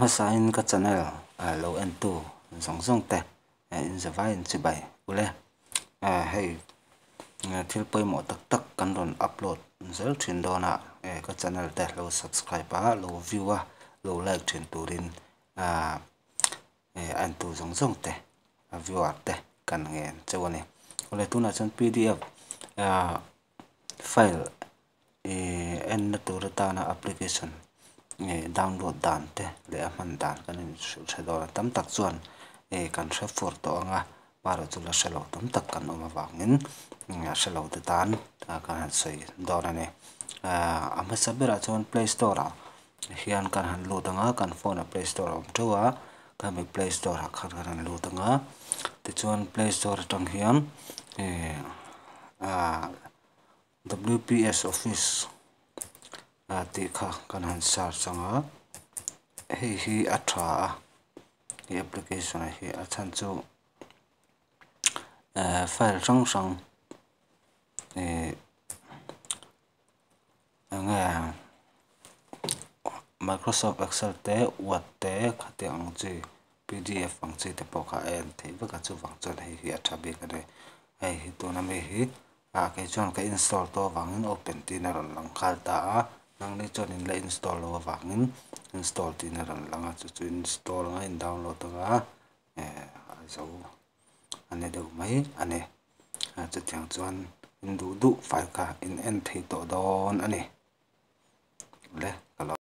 Hmasain ka channel lo entu zawng zawng te in zavaiin chibai ule. Hei thil pawimawh tak tak kan rawn upload zel thin dawn a, ka channel te lo subscribe a, lo view a, lo like thin turin entu zawng zawng te viewer te kan ngen cheu a ni. Awle tunah chuan pdf file enna tur atana application download dan te leh a hman dan kan inhrilh hre dawn a. Tam tak chuan kan hre fur tawh ang a, marawh chu la hre lo tam tak kan awm avangin a hre lo te tan kan han sawi dawn a ni. A hmasa berah chuan play store ah hian kan han lut ang a, kan phone ah play store a awm teuh a, khami play store ah khan kan han lut ang a, tichuan play store atang hian W_P_S office tih kha kan han search ang a, hei hi a tha a, he application ah hi a chhan chu file hrang hrang eng nge Microsoft Excel te Word te khatiang ang chi P_D_F ang chi te pawh kha a en theih vek a chuvang chuan hei hi a tha bik a ni. Hei hi tuna mi hi ah kei chuan ka install tawh avangin open tiin a rawn lang nghal ta a, nangni chuan in la install loh avangin install tiin a rawn lang a, chu chu install anga in download anga a zo a ni deuh mai a ni. Chutiang chuan in duh duh file kha in en thei tawh dawn a ni. Le ka lo.